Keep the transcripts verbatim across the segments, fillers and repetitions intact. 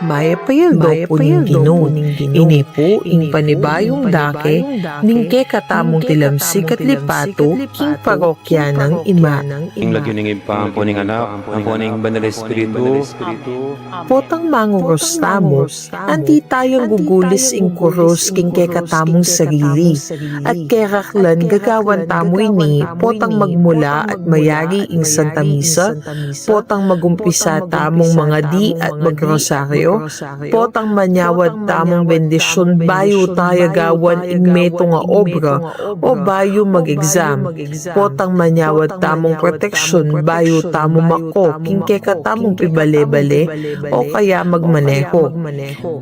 Mayap a aldo pu ning Ginu. Ini pu ing panibayung dake ning kekatamung tilamsik at lipatu king parokya nang Ima. King lagyu ning Ibpa, ampo ning Anak, ampo ning Banal Espiritu. Potang mangurus tamu, anti tayang gugulis ing kurus king kekatamung sarili, at keraklan gagawan tamu ini potang magmula at mayari ing Santa Misa, potang magumpisa tamung mangadi at magrosaryo, potang manyawad tamung bendisyun bayu taya gawan ing metung a obra o bayu mag-exam, potang manyawad tamung proteksyun bayu tamu mako king kekatamung pibale-bale o kaya magmaneho.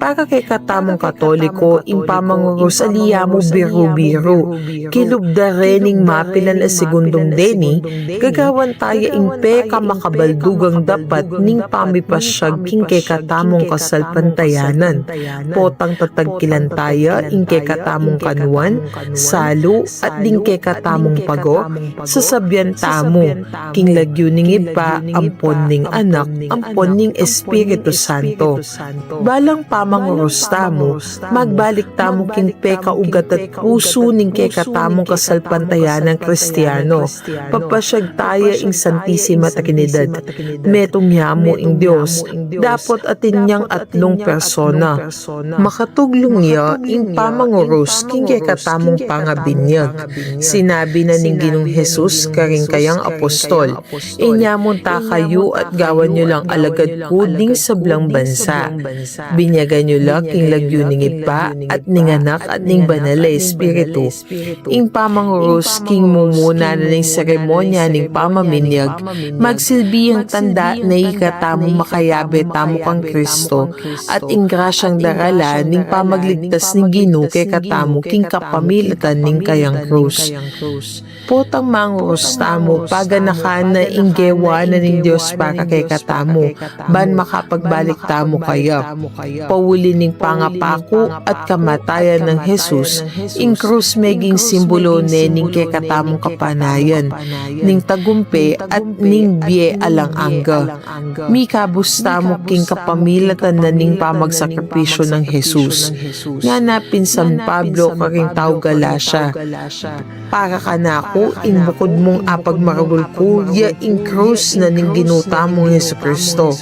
Para kekatamung Katoliko, ing pamangurus ali ya mu biru-biru. Kilub da reng mapilan a segundung deni, gagawan taya ing pekamakabaldug a dapat ning pamipasyag king kekatamung kasalpantayanan. Potang tatagkilan taya ing kekatamung kanuan, salu, at ding kekatamung pago, sasabyan tamu, king lagyu ning Ibpa, ampon ning Anak, ampon ning Espiritu Santo. Balang pamangurus tamu, magbalik tamu king pekaugat at pusu ning kekatamung kasalpantayanang Kristiano. Papasyag taya ing Santisima Trinidad. Metung ya mu ing Dios, dapot atin yang atlung persona. Makatuglung ya ing pamangurus king kekatamung pangabinyag. Sinabi na ning Ginung Jesus karing kayang apostol, "Inya mu ta kayu at gawan yu lang alagad ku ding sablang bansa." Binyagan yu la king lagyu ning Ibpa, at ning Anak, at ning Banal a Espiritu. Ing pamangurus king mumuna na ning seremonya ning pamaminyag, magsilbi yang tanda na ikatamu makayabe tamu kang Kristo, at ing grasyang darala ning pamagligtas ning Ginu kekatamu king kapamilatan ning kayang krus. Potang mangurus tamu, paganakan na ing gewa na ning Dios para kekatamu, ban makapagbalik tamu kaya. Pauli ning pangapaku at kamatayan nang Jesus, ing krus meging simbulu ne ning kekatamung kapanayan, ning tagumpe at ning bie alang angga. Mikabus tamu king kapamilatan na ning pamagsakripisyu nang Jesus. Ngana pin San Pablo karing taga Galacia, "Para kanaku, ing bukud mung apagmaragul ku, ya ing krus na ning Ginu tamung Jesucristo."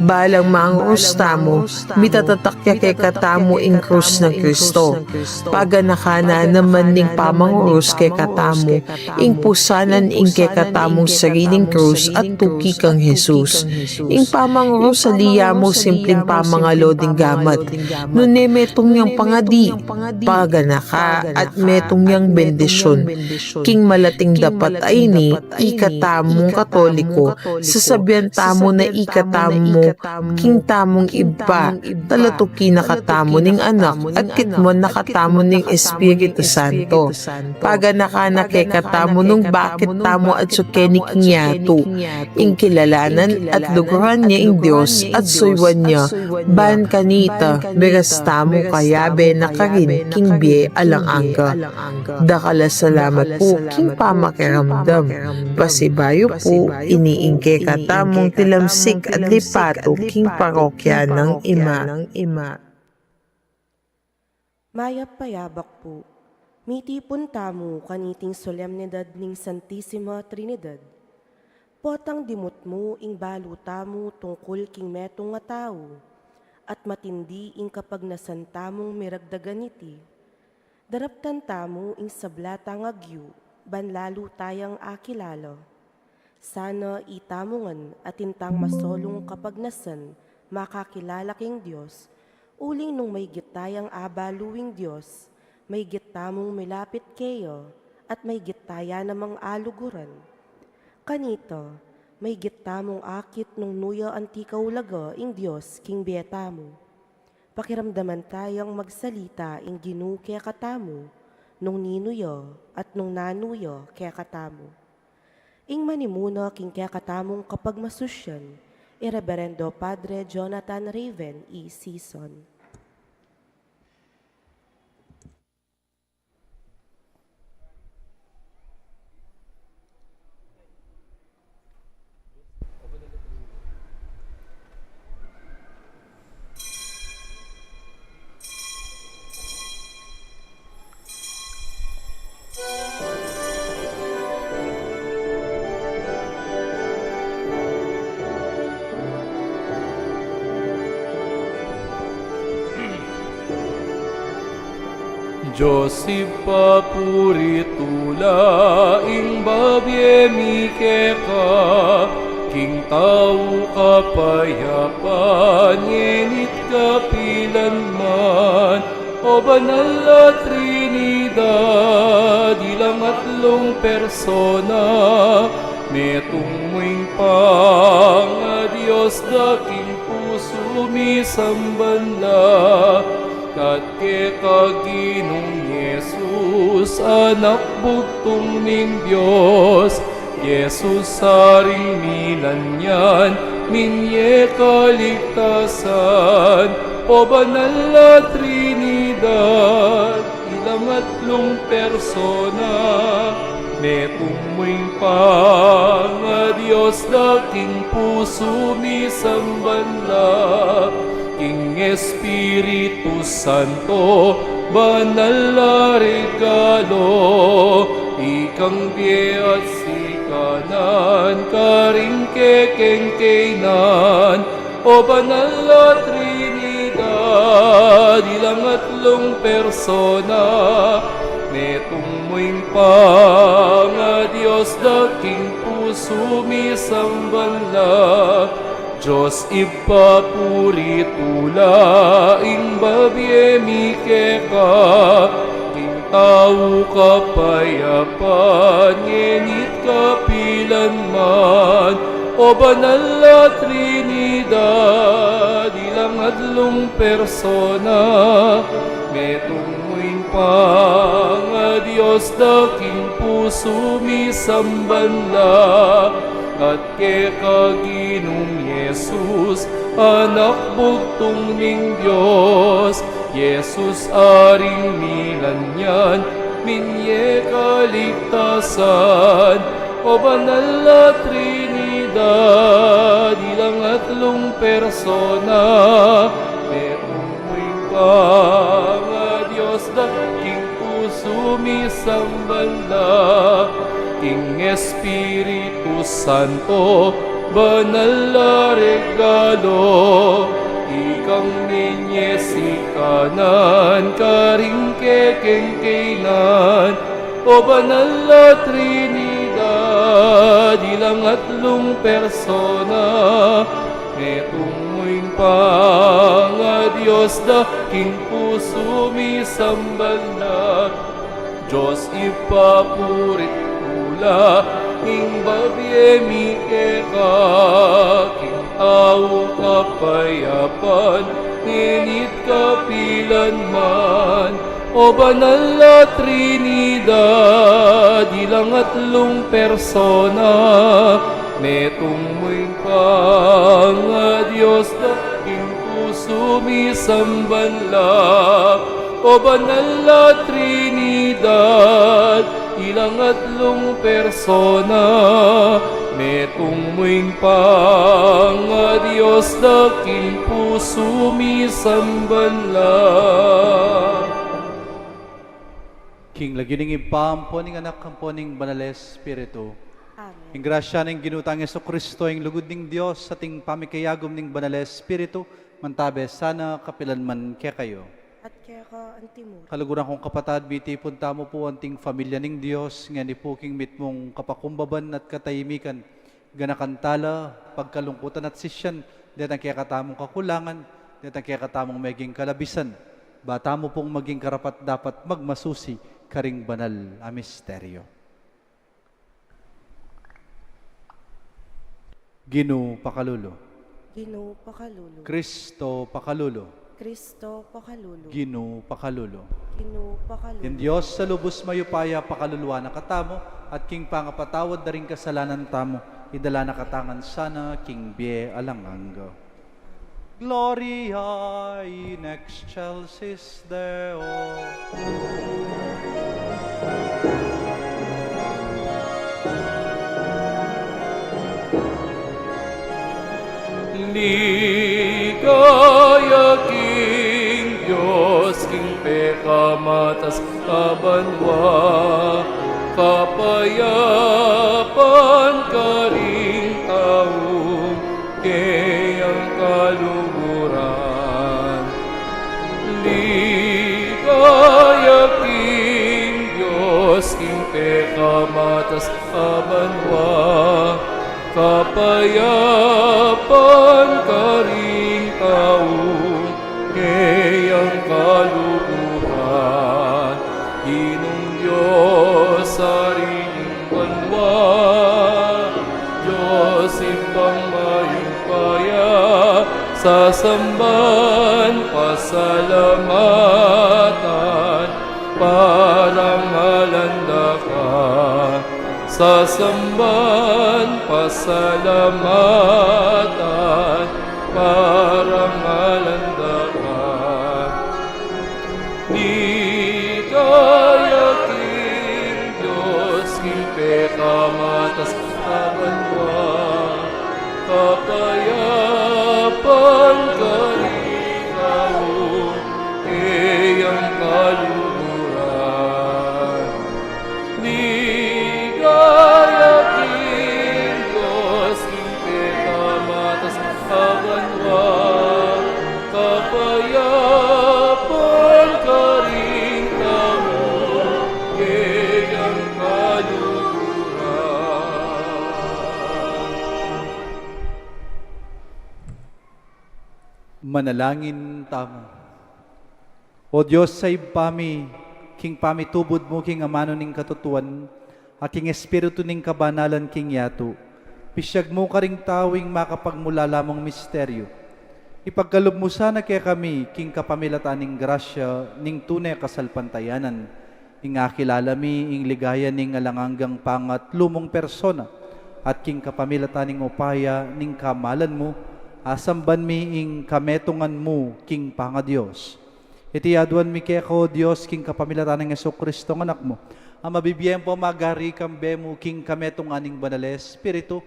Balang mangurus tamu, mitatatak ya kekatamu ing krus nang Kristo. Paganakan na naman ning pamangurus kekatamu, ing pusanan ing kekatamung sariling krus at tuki kang Jesus. Ing pamangurus ali ya mu simpling pamangalo ding gamat, nune metung yang pangadi, paganaka, at metung yang bendisyun. King malating dapat a ini, ikatamung Katoliko, sasabian tamu na ikatamu king tamung Ibpa, talatuki na katamu ning Anak, at kitmuan na katamu ning Espiritu Santo. Paganaka na kekatamu nung bakit tamu atsu keni king yatu, ing kilalanan at luguran ya ing Dios at suyuan ya, ban kanita, miras tamu kayabe na karin king bie alang angga. Dakal a salamat pu king pamakiramdam. Pasibayu pu, ini ing kekatamung tilamsik at lipatu king parokya nang Ima. Mayap a yabak pu. Mitipun tamu kaniting solemnidad ning Santisima Trinidad. Potang dimut mu ing balu tamu tungkul king metung a tau, at matindi ing kapagnasan tamung miragdagan iti. Daraptan tamu ing sabla tang agyu, ban lalu tayang akilala. Sana itamu ngan atin tang masolung kapagnasan makakilala king Dios, uling nung maygit tayang abalu ing Dios, maygit tamung milapit keya, at maygit taya namang aluguran. Kanita, maygit tamung akit nung nu ya anti kaulaga ing Dios king bie tamu. Pakiramdaman tayang magsalita ing Ginu kekatamu, nung ninu ya at nung nanu ya kekatamu. Ing manimuna king kekatamung kapagmasusyan, i Reberendo Padre Jonathan Raven E. Sison. Dios Ibpa, puritu la ing babie mi keka, king tau kapayapan, ngenit kapilan man, O Banal a Trinidad, ilang atlung persona, metung mu ing pangadios da king pusu mi, samban la. Kat keka Ginung Jesus, Anak bugtung ning Dios, Jesus, Aring minanyan, minye kaligtasan, O Banal a Trinidad, ilang atlung persona, metung mu ing pangadios da king pusu mi, samban la. King Espiritu Santo, banal a regalo, ikang bie at sikanan, karing kekeng kainan, O Banal a Trinidad, ilang atlung persona, metung mu ing pangadios da king pusu mi, samban la. Dios Ibpa, puritu la ing babie mi keka, king tau kapayapan, ngenit kapilan man, O Banal a Trinidad, ilang atlung persona, metung mu ing pangadios da king pusu mi, samban la. At keka Ginung Jesus, Anak bugtung ning Dios, Jesus, Aring minanyan, minye kaligtasan, O Banal a Trinidad, ilang atlung persona, metung mu ing pangadios da king pusu mi, samban la. King Espiritu Santo, banal a regalo, ikang minye sikanan karing kekeng kainan, O Banal a Trinidad, ilang atlung persona, metung mu ing pangadios da king pusu mi, samban la. Dios Ibpa, puritu la ing babie mi keka, king tau kapayapan, ngenit kapilan man, O Banal a Trinidad, ilang atlung persona, metung mu ing pangadios da king pusu mi, samban la. O Banal a Trinidad, ilang atlung persona, metung mu ing pangadios da king pusu mi, samban la. King lagyu ning Ibpa, ampo ning Anak, ampo ning Banal a Espiritu. Amen. Ing grasya ning Ginu tang Jesucristo, ing lugud ning Dios, at ing pamikayagum ning Banal a Espiritu, mantabe sana kapilan man kekayu. At keka antimurin. Kaluguran kung kapatad, mitipun tamu pu anting familia ning Dios, ngeni pu king mitmung kapakumbaban at katahimikan, ganakan tala, pagkalungkutan at sisian detang kekatamung kakulangan, detang kekatamung meging kalabisan, ba tamu pung maging karapat-dapat magmasusi karing banal a misteryo. Ginu, pakalulu. Ginu, pakalulu. Kristo, pakalulu. Kristo, pakalulu. Ginu, pakalulu. Ginu, pakalulu. Ing Dios a lubus mayupaya pakaluluan na katamu, at king pangapatawad da ring kasalanan tamu, idala na katamu ngan sana king bie alang angga. Gloria in excelsis Deo. Ligaya king Dios, king pekamataas a banua, kapayapan karing taung keyang kaluguran. Ligaya Sa banua, kapayapan karing tau, keyang kaluguran, Ginung Dios, Ari ning banua, Dios Ibpang mayupaya, sasamban, pasalamatan, parangalan da ka. Sasamban, pasalamatan, parangalan da ka. Ligaya king Dios, king pekamatas a banua, kapayapan karing tau, keyang kaluguran. Ligaya king Dios, king pekamatas a banua, kapayapan karing tau, keyang kaluguran. Manalangin tamu. O Dios a Ibpa mi, king pamitubud mu king amanu ning katutuan, a king espiritu ning kabanalan king yatu, pisyag mu karing tau ing makapagmulala mung misteryu. Ipagkalub mu sana kekami, king kapamilatan ning grasya ning tune kasalpantayanan, ing akilala mi ing ligaya ning alang anggang pangatlu mung persona, at king kapamilatan ning upaya ning kamalan mu, asamban mi ing kametungan mu king pangaDios. Iti aduan mi keka, O Dios, king kapamilatan nang Jesucristo, ing Anak mu, a mabibie ampon magari kambe mu king kametungan ning Banal a Espiritu,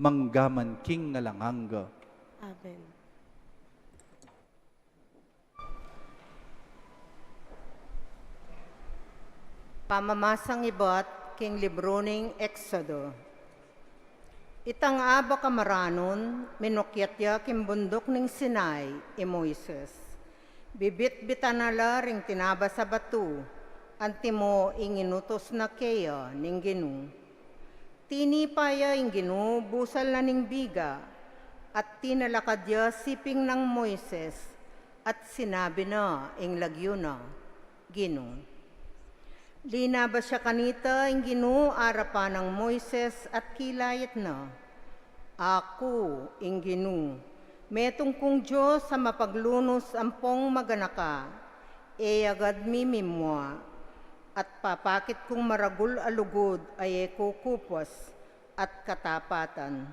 mangga man king alang angga. Amen. Pamamasang ibat king libru ning Exodo. Itang abe kamaranun, minukyat ya king bunduk ning Sinai i Moises. Bibitbitan na la ring tinabas a batu, antimo ing inutus na keya ning Ginu. Tinipa ya ing Ginu busal na ning biga, at tinalakad ya siping nang Moises, at sinabi na ing lagyu na, Ginu. Linabas ya kanita ing Ginu arapan nang Moises at kilayat na, Aku ing Ginu, metung kung Dios a mapaglunus ampong maganaka, e agad mimimua, at papakit kung maragul a lugud a e kukupas at katapatan.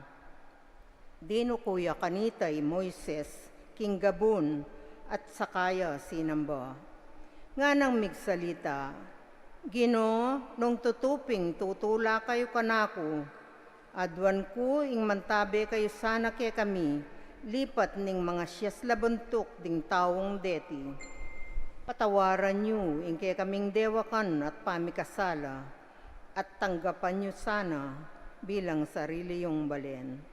Dinuku ya kanita i Moises king gabun at saka ya sinamba. Nganang migsalita, Ginu, nung tutu pin tutula kayu kanaku, aduan ku ing mantabe kayu sana kekami, lipat ning mangasyasla buntuk ding taung deti. Patawaran yu ing kekaming dewakan at pamikasala, at tanggapan yu sana bilang sarili yung balen.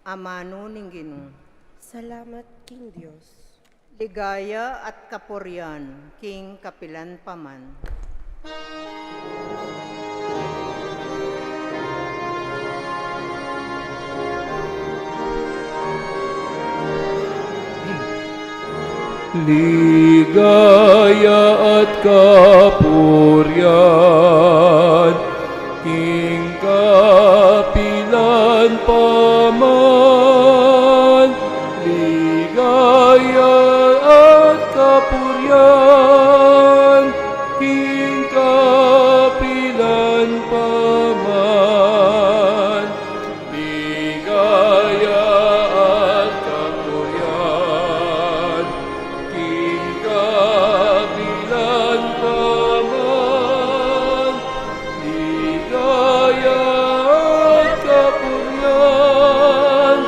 Amanu ning Ginu. Salamat king Dios. Ligaya at kapurian king kapilan pa man. Ligaya at kapurian king kapilan pa man. Ligaya at kapurian king kapilan pa man. Ligaya at kapurian king kapilan pa man. Ligaya at kapurian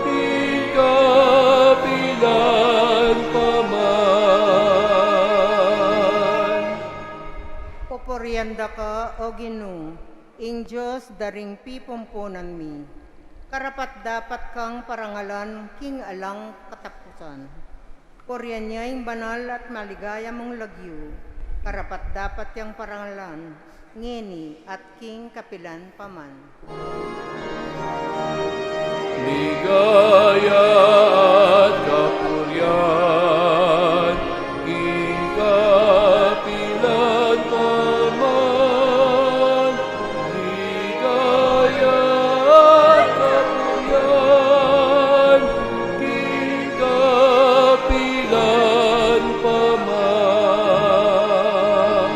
king kapilan pa man. Pupurian da ka, O Ginu, ing Dios da ring pipumpunan mi. Karapat-dapat kang parangalan king alang katapusan. Purian ya ing banal at maligaya mung lagyu. Karapat-dapat yang parangalan ngeni at king kapilan pa man. Ligaya at kapurian, king kapilan pa man. Ligaya at kapurian, king kapilan pa man.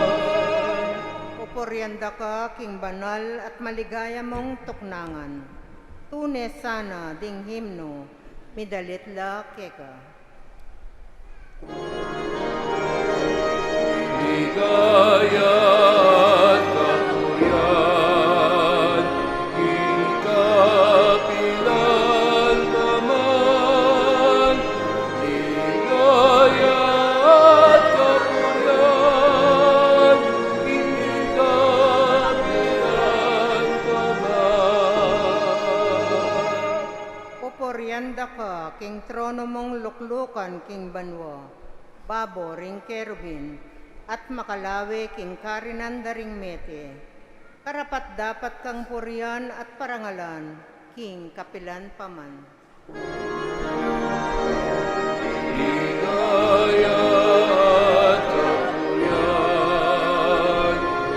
Pupurian da ka king banal at maligaya mung tuknangan. Tune sana ding himno, midalit la keka. Ligaya at kapurian, king kapilan pa man. Ligaya at kapurian, king kapilan pa man. Pupurian da ka king trono mung luklukan king banua, babo ring kerubin, at makalawe king karinan da ring mete. Karapat-dapat kang purian at parangalan king kapilan pa man. Ligaya at kapurian,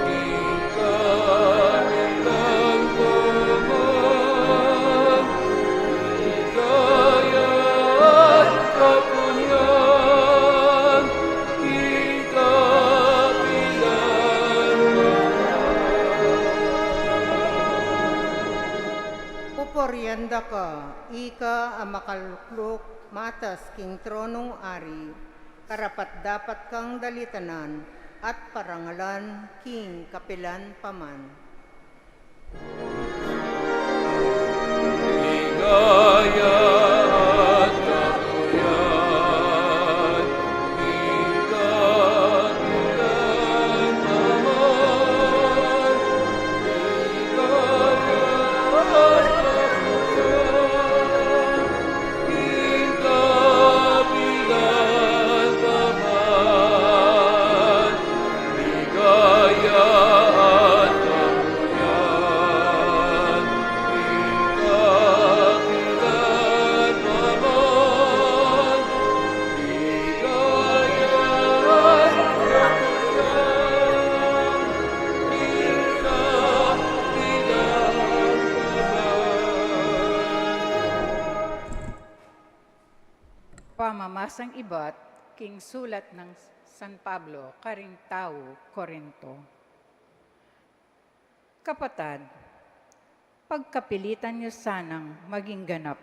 king kapilan pa man. Ligaya at kapurian, king kapilan pa man. Pupurian da ka, ika a makalukluk matas king tronung ari, karapat-dapat kang dalitanan at parangalan king kapilan pa man. Ligaya at kapurian, king kapilan pa man. Ligaya at kapurian, king kapilan pa man. Ligaya at kapurian, king kapilan pa man. Ligaya at kapurian, king kapilan pa man. Pamamasang ibat king sulat nang San Pablo karing tau Corinto. Kapatad, pagkapilitan yu sanang maging ganap.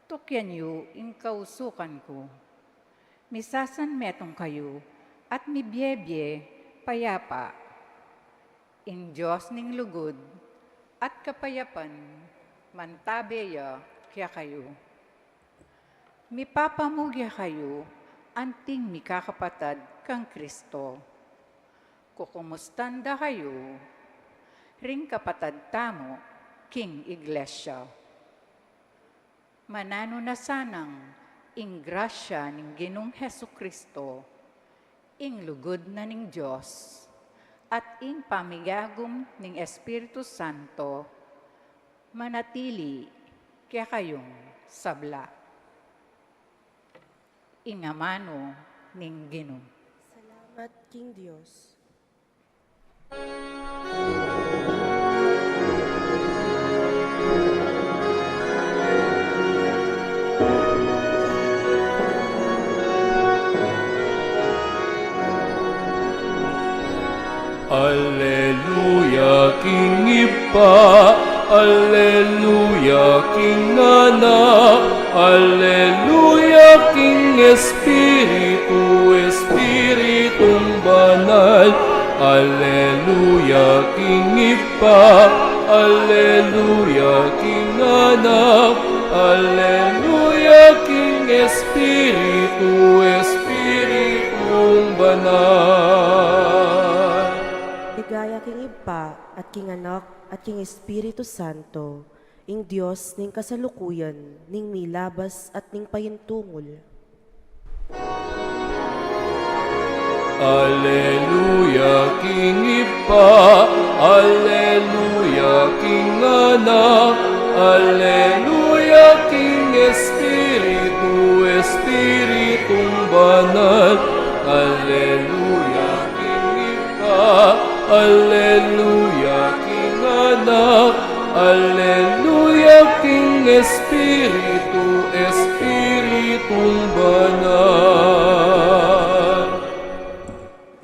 Tukyan yu ing kausukan ku. Misasanmetung kayu at mibiebie payapa. Ing Dios ning lugud at kapayapan mantabe ya kekayu. Mipapamugya kayu anting mikakapatad kang Kristo. Kukumustan da kayu ring kapatad tamu king iglesia. Mananu na sanang ing grasya ning Ginung Jesucristo, ing lugud na ning Dios, at ing pamigagum ning Espiritu Santo, manatili kekayung sabla. Ing amanu ning Ginu. Salamat king Dios. Alleluia king Ibpa, alleluia king Anak, alleluia king Espiritu, Espiritung Banal. Alleluia king Ibpa, alleluia king Anak, alleluia king Espiritu, Espiritung Banal. Ligaya king Ibpa, at king Anak, at king Espiritu Santo, ing Dios ning kasalukuyan, ning milabas, at ning payintungul. Alleluia king Ibpa, Ibpa, aleluya, king Anak, aleluya, king Espiritu, Espiritung Banal, aleluya, king Ibpa, aleluya, king Anak, aleluya, king Espiritu, Espiritung Banal.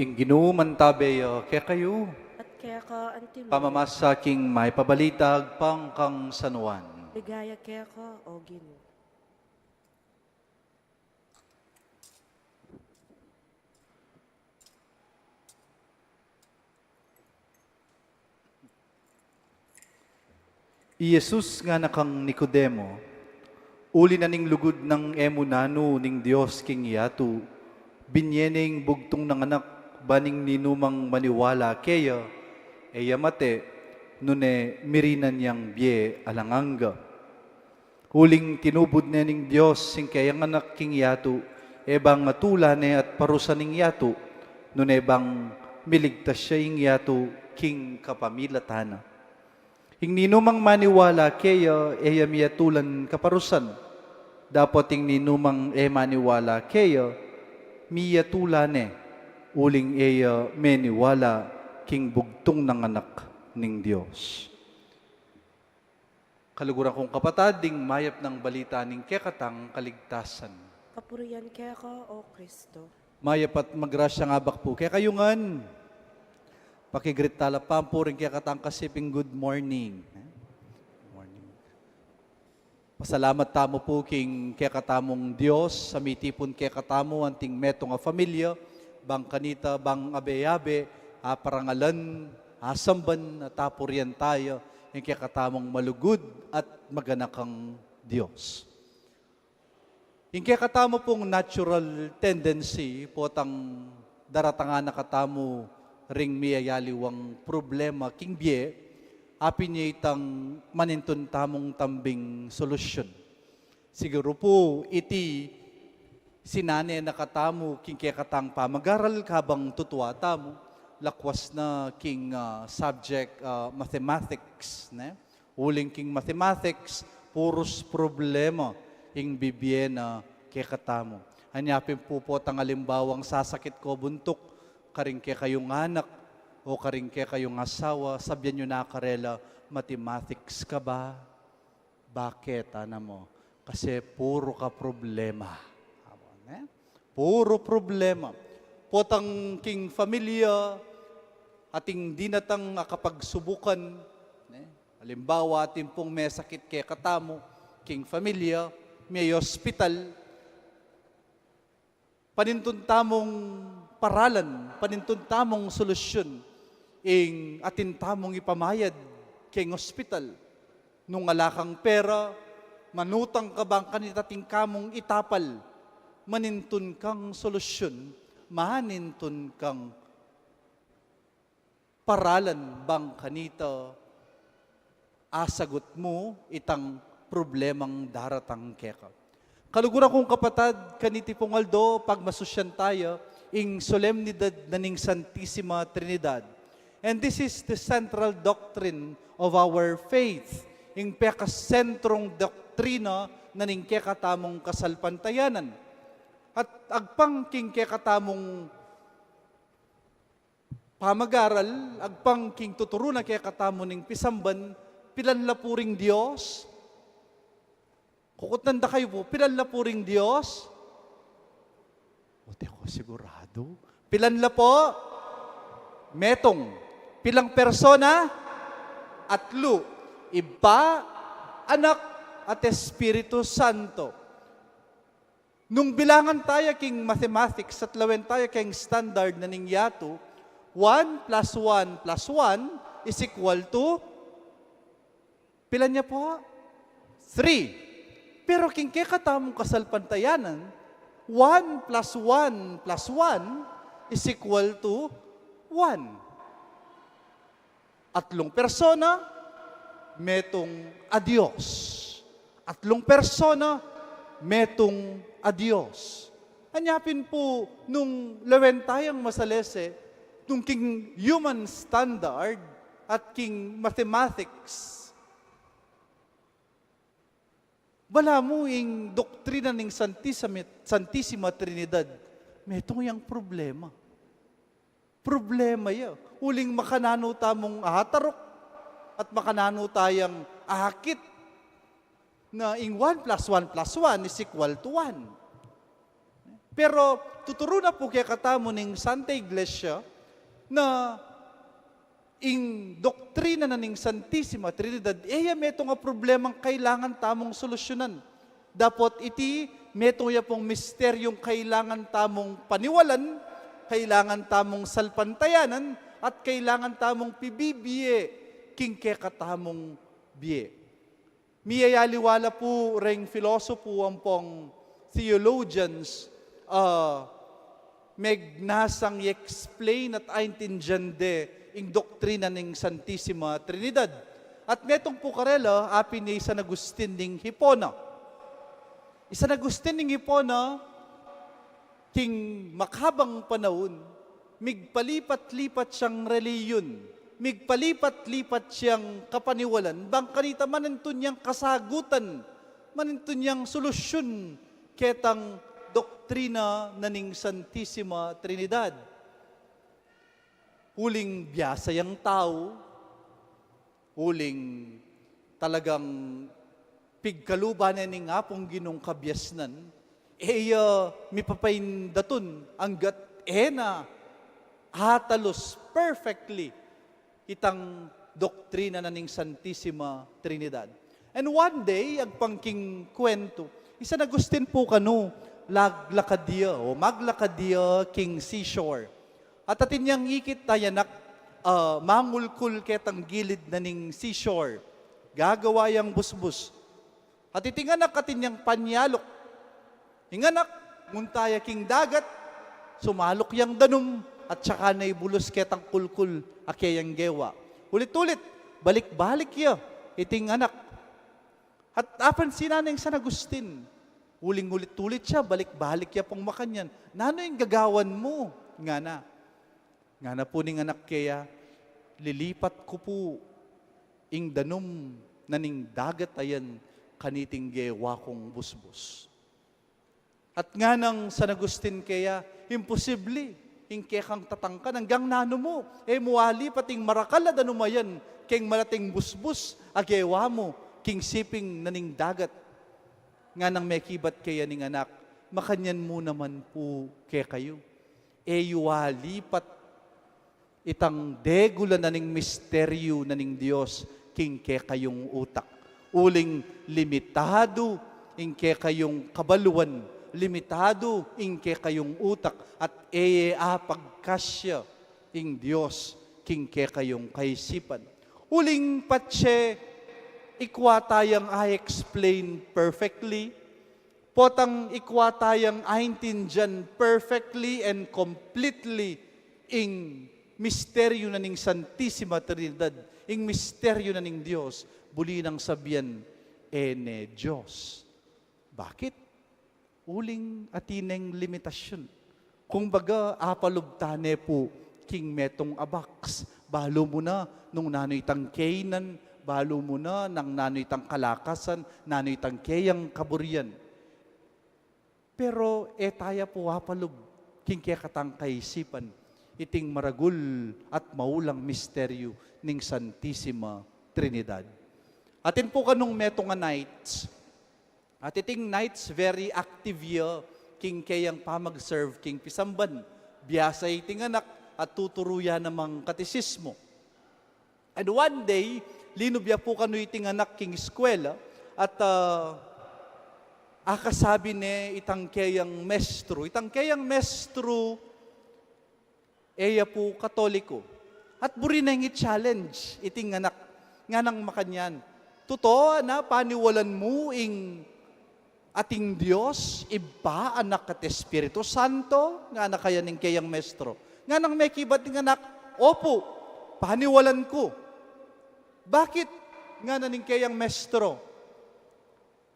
Ing Ginu mantabe ya kekayu. At keka antimu. Pamamasa king Mayap a Balita agpang kang San Juan. Ligaya keka, O Ginu. I Jesus ngana kang Nicodemo, uli na ning lugud nang e mu nanu ning Dios king yatu, binye ne ing bugtung nang anak, ba ning ninumang maniwala keya, e ya mate, nune mirinan yang bie alang angga. Uling tinubud ne ning Dios ing keyang anak king yatu, e bang atula ne at parusan ing yatu, nune bang miligtas ya ing yatu king kapamilatan na. Ing ninumang maniwala keya, e ya miyatulan kaparusan. Dapot ing ninumang e maniwala keya, miyatula ne, uling e ya meniwala king bugtung nang anak ning Dios. Kaluguran kung kapatad, ding mayap nang balita ning kekatang kaligtasan. Kapurian keka, O Kristo. Mayap at magrasyang abak pu kekayu ngan. Pakigreet tala pa pu ring kekatang kasiping good morning. Morning. Pasalamat tamu pu king kekatamung Dios, a mitipun kekatamu anting metung a familia, bang kanita, bang abe-abe, a parangalan, a samban, at apurian taya, ing kekatamung malugud at maganakang Dios. Ing kekatamu pung natural tendency, potang daratangan na katamu ring miyayaliwang problema king bie, apin ya itang manintun tamung tambing solusyun. Siguru pu, iti sinane na katamu king kekatang pamagaral kabang tutua tamu, lakwas na king, ah, subject, ah, mathematics, ne? Uling king mathematics, purus problema ing bibie na kekatamu. Anya pin pu potang alimbawang sasakit ko buntuk, karing kekayung anak, o karing kekayung asawa, sabyan yu na karela, "Mathematics ka ba? Bakit, anak mo? Kasi puro ka problema." Amen, eh? Puro problema. Potang king familia, ating dinatang a kapagsubukan, ne? Alimbawa, atin pung mesakit kekatamu, king familia, mie-hospital, panintun tamung paralan, panintun tamung solusyun, ing atin tamung ipamayad king hospital. Nung ala kang pera, manutang ka bang kanita atin kamung itapal, manintun kang solusyun, manintun kang paralan bang kanita asagut mu itang problemang daratang keka. Kaluguran kung kapatad, kaniti pung aldo, pagmasusyan taya ing solemnidad na ning Santisima Trinidad. And this is the central doctrine of our faith, ing pekasentrung doktrina na ning kekatamung kasalpantayanan. At agpang king kekatamung pamagaral, agpang king tuturu na kekatamu ning pisamban, pilan la pu ring Dios? Kukutnan da kayu pu, pilan la pu ring Dios? O, te ko sigurado. Pilan la pu? Metung. Pilang persona? Atlu. Ibpa, Anak, at Espiritu Santo. Nung bilangan taya king mathematics at lawen taya king standard na ning yatu, one plus one plus one is equal to, pilan ya pu? Three. Pero king kekatamung kasalpantayanan, one plus one plus one is equal to one. Atlung persona, metung a Dios. Atlung persona, metung a Dios. Anya pin pu nung lawen tayang masalese, Nung king human standard at king mathematics, balamu ing doktrina ning Santisima, Santisima Trinidad, metung yang problema. Problema ya. Uling makananu tamung ataruk at makananu tayang akit na ing one plus one plus one is equal to one. Pero tuturu na pu kekatamu ning Santa Iglesia na ing doktrina na ning Santisima Trinidad, e ya metung a problemang kailangan tamung solusyunan. Dapot iti, metung ya pung misteryung kailangan tamung paniwalan, kailangan tamung salpantayanan, at kailangan tamung pibibie king kekatamung bie. Miyayaliwa la pu reng pilosopu ampong theologians, ah, megnasang i-explain at aintindian de ing doktrina ning Santisima Trinidad. At metung pu karela, apin ne i San Agustin ning Hipona. I San Agustin ning Hipona, king makabang panaun, migpalipat-lipat yang relihiyon, migpalipat-lipat yang kapaniwalan, bang kanita manintun yang kasagutan, manintun yang solusyun ketang doktrina na ning Santisima Trinidad. Uling biasa yang tau, uling talagang pigkaluban ne ning Apung Ginung kabiasnan, e ya mipapaindatun anggat e na atalus perfectly itang doktrina na ning Santisima Trinidad. And one day, agpang king kwentu, i San Agustin pu kanu, laglakad ya, o maglakad ya king seashore. At atin yang ikit a anak, ah, mangulkul ketang gilid na ning seashore. Gagawa yang busbus. At iting anak atin yang panyaluk. Ing anak, munta ya king dagat, sumaluk yang danum, at saka na ibulus ketang kulkul a keyang gewa. Ulit-ulit, balik-balik ya iting anak. At apansinan neng San Agustin, uling ulit-ulit ya, balik-balik ya pung makanyan. Nanu ing gagawan mu? Ngana. Ngana pu ning anak keya, lilipat ku pu ing danum na ning dagat a yan kaniting gewa kung busbus. At nganang San Agustin keya, imposible ing kekang tatangkan, anggang nanu mu, e mu alipat ing marakal a danum a yan keng malating busbus a gewa mu king siping na ning dagat. Nganang mekibat keya ning anak, makanyan mu naman pu kekayu. E yu alipat itang degula na ning misteryu na ning Dios king kekayung utak. Uling limitadu ing kekayung kabaluan, limitadu ing kekayung utak, at e ye apagkasya ing Dios king kekayung kaisipan. Uling patse ikwa tayang a-explain perfectly, potang ikwa tayang aintindian perfectly and completely ing misteryu na ning Santisima Trinidad, ing misteryu na ning Dios, buli nang sabian, e ne Dios. Bakit? Uling atin neng limitasyun. Kumbaga, apalub ta ne pu king metung a box. Balu mu na nung nanu itang keynan, balu mu na nung nanu itang kalakasan, nanu itang keyang kaburian. Pero e taya pu apalub king kekatang kaisipan iting maragul at maulang misteryu ning Santisima Trinidad. Atin pu kanung metung a nights, at iting nights very active ya king keyang pamag-serve king pisamban. Biasa iting anak at tuturu ya namang katesismu. And one day, linub ya pu kanu iting anak king eskwela at, ah, akasabi ne itang keyang mestru. Itang keyang mestru, e ya pu Katoliko. At buri neng i-challenge iting anak, nganang makanyan, tutu, ana, paniwalan mu ing ating Dios, Ibpa, Anak, at Espiritu Santo? Ngana kaya ning keyang mestro. Nganang mekibat ing anak, opu, paniwalan ku. Bakit? Ngana ning keyang mestro.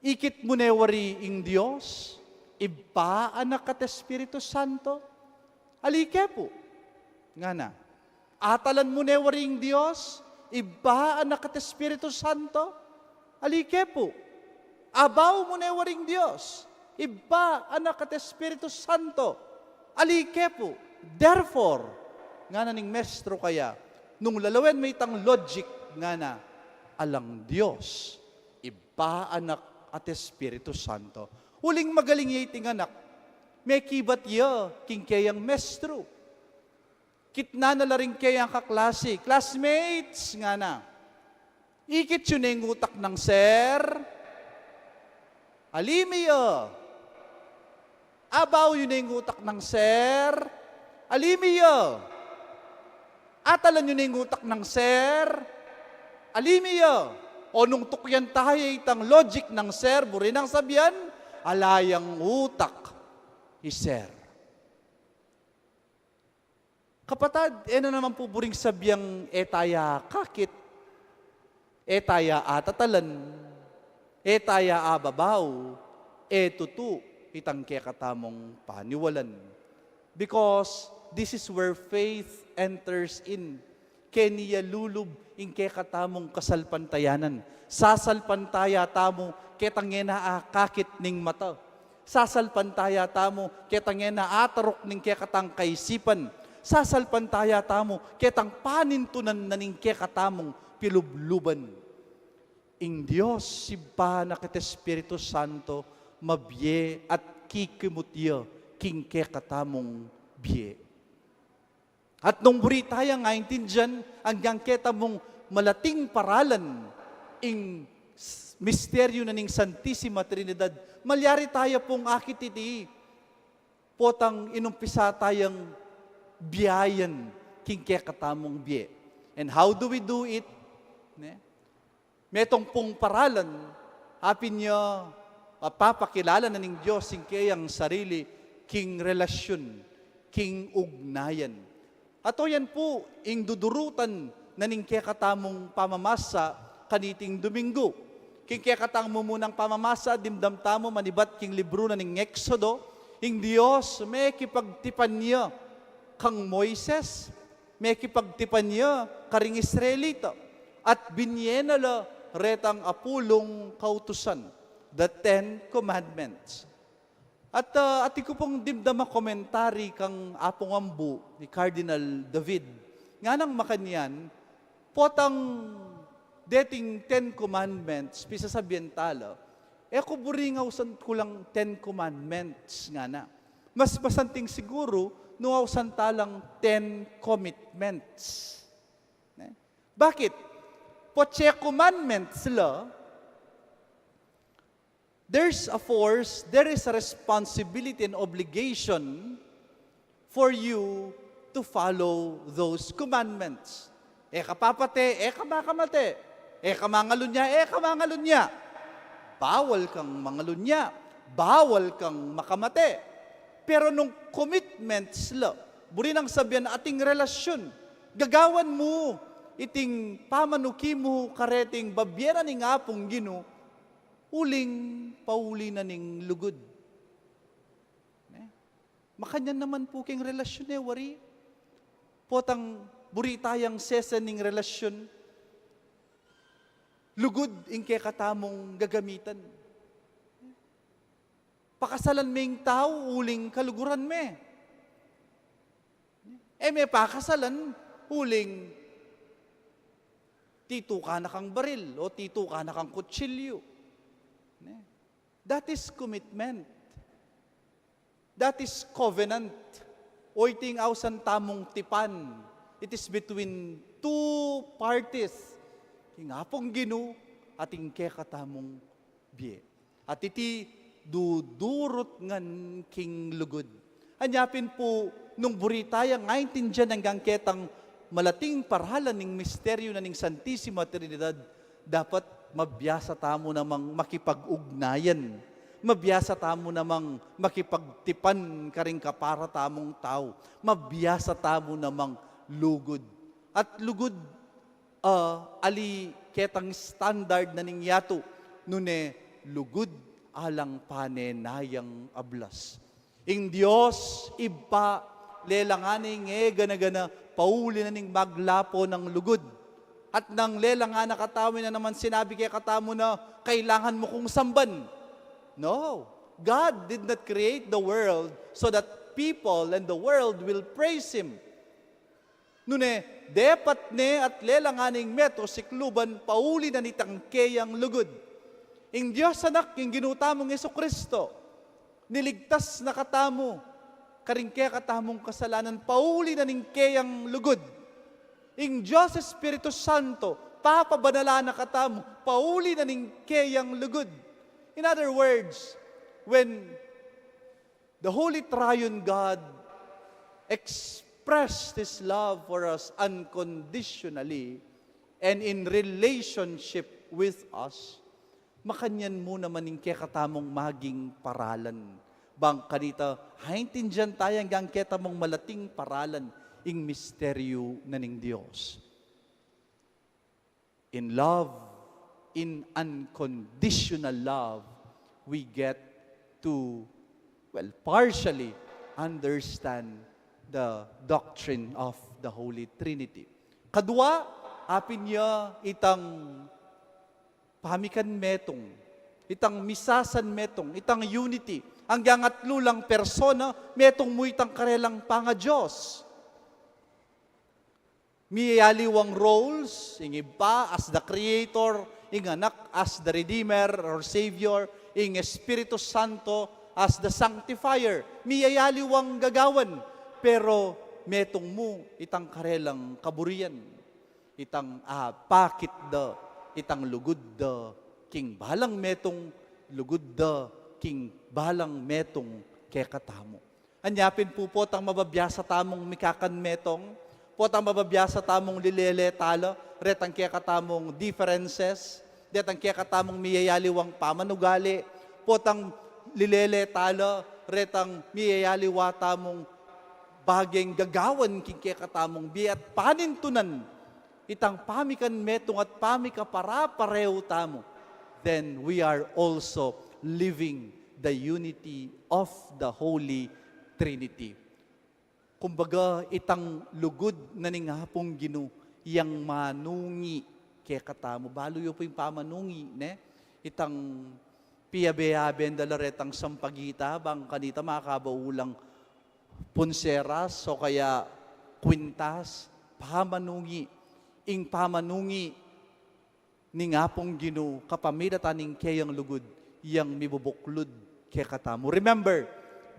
Ikit mu ne wari ing Dios, Ibpa, Anak, at Espiritu Santo? Ali ke pu. Ngana, Atalan mu ne wari ing Dios, Ibpa, Anak, at Espiritu Santo? Ali ke pu. Abaw mu ne wari ing Dios, Ibpa, Anak, at Espiritu Santo? Ali ke pu. Therefore, ngana ning mestro kaya, nung lalawen me itang logic, ngana, alang Dios, Ibpa, Anak, at Espiritu Santo. Uling magaling ya iting anak, mekibat ya king keyang mestro. Kitnan na la ring keyang kaklase, "Classmates," ngana, "ikit yu ne ing utak nang sir? Ali mi ya. Abaw yu ne ing utak nang sir? Ali mi ya. Atalan yu ne ing utak nang sir? Ali mi ya." O nung tukyan taya itang logic nang sir, buri nang sabian, ala yang utak i sir. Kapatad, e na naman pu buring sabiang e taya akakit, e taya atatalan, e taya ababaw, e tutu itang kekatamung paniwalan. Because this is where faith enters in. Keni ya lulub ing kekatamung kasalpantayanan. Sasalpantaya tamu ketang e na akakit ning mata. Sasalpantaya tamu ketang e na ataruk ning kekatang kaisipan. Sasalpantaya tamu ketang panintunan na ning kekatamung pilubluban. Ing Dios Ibpa, Anak, at Espiritu Santo, mabie at kikimut ya king kekatamung bie. At nung buri tayang aintindian anggang ketamung malating paralan ing s-, misteryu na ning Santisima Trinidad, malyari taya pung akit iti potang inumpisa tayang biayan king kekatamung bie. And how do we do it? Ne? Metung pung paralan, apin ya, mapapakilala na ning Dios ing keyang sarili king relasyun, king ugnayan. Ato yan pu ing dudurutan na ning kekatamung pamamasa kaniting Duminggu. King kekatang mumunang pamamasa, dimdam tamu manibat king libru na ning Eksodo, ing Dios mekipagtipan ya kang Moises, mekipagtipan ya karing Israelita, at binye na la retang apulung kautusan, the Ten Commandments. At, ah, atin ku pung dimdam a komentary kang Apung Ambu ni Cardinal David. Nganang makanyan, potang deting Ten Commandments, pisasabian tala, e ku buring ausan ku lang Ten Commandments, ngana. Mas masanting siguru nung ausan ta lang Ten Commitments. Ne? Bakit? Potse commandments la, there's a force, there is a responsibility and obligation for you to follow those commandments. E ka papate, e ka makamate. E ka mangalunya, e ka mangalunya. Bawal kang mangalunya, bawal kang makamate. Pero nung commitments la, buri nang sabian ating relasyun, gagawan mu iting pamanuki mu kareting babie na ning Apung Ginu, uling pauli na ning lugud. Ne? Makanyan naman pu king relasyun, e wari? Potang buri tayang sese ning relasyun, lugud ing kekatamung gagamitan. Pakasalan me ing tau uling kaluguran me. E me pakasalan uling tituka na kang baril o tituka na kang kutsilyu. Ne? That is commitment. That is covenant. O iting ausan tamung tipan. It is between two parties. King Apung Ginu at ing kekatamung bie. At iti dudurut ngan king lugud. Anya pin pu, nung buri tayang aintindian anggang ketang malating paralan ning misteryu na ning Santisima Trinidad, dapat mabiasa tamu namang makipag-ugnayan. Mabiasa tamu namang makipagtipan karing kapara tamung tau. Mabiasa tamu namang lugud. At lugud, ah, ali ketang standard na ning yatu, nune lugud alang panenayang ablas. Ing Dios Ibpa, lelangan ne ing e gana-gana, pauli na ning maglapo nang lugud. At nang lelangan na katamu, e na naman sinabi kekatamu na, "Kailangan mu kung samban." No. God did not create the world so that people and the world will praise Him. Nune, depat ne at lelangan ne ing metung sikluban pauli na nitang keyang lugud. Ing Dios Anak, ing Ginu tamung Jesucristo, niligtas na katamu karing kekatamung kasalanan, pauli na ning keyang lugud. Ing Dios Espiritu Santo, papabanalan na katamu, pauli na ning keyang lugud. In other words, when the Holy Triune God expressed His love for us unconditionally and in relationship with us, makanyan mu naman ing kekatamung maging paralan. Bang kanita, haintindian taya anggang keta mung malating paralan ing misteryu na ning Dios. In love, in unconditional love, we get to, well, partially understand the doctrine of the Holy Trinity. Kadua, apin ya itang pamikan metung, itang misasan metung, itang unity. Anggang atlu lang persona, metung mu itang karelang panga-Dios. Miyayaliwang roles, ing Ibpa as the Creator, ing Anak as the Redeemer or Savior, ing Espiritu Santo as the Sanctifier. Miyayaliwang gagawan, pero metung mu itang karelang kaburian. Itang, ah, pakit da, itang lugud da king balang metung, lugud da king balang metung kekatamu. Anya pin pu, potang mabibiasa tamung mikakan metung, potang mabibiasa tamung lilele tala retang kekatamung differences, detang kekatamung miyayaliwang pamanugali, potang lilele tala retang miyayaliwa tamung bageng gagawan king kekatamung bie at panintunan itang pamikan metung at pamikapare-parehu tamu, then we are also living the unity of the Holy Trinity. Kumbaga, itang lugud na ning Apung Ginu yang manungi kekatamu. Balu yu pu ing pamanungi, ne? Itang piyabe-yabe da la retang sampagita, bang kanita makabaulang punseras o kaya kwintas, pamanungi. Ing pamanungi ning Apung Ginu kapamilatan ning keyang lugud yang mibubuklud kekatamu. Remember,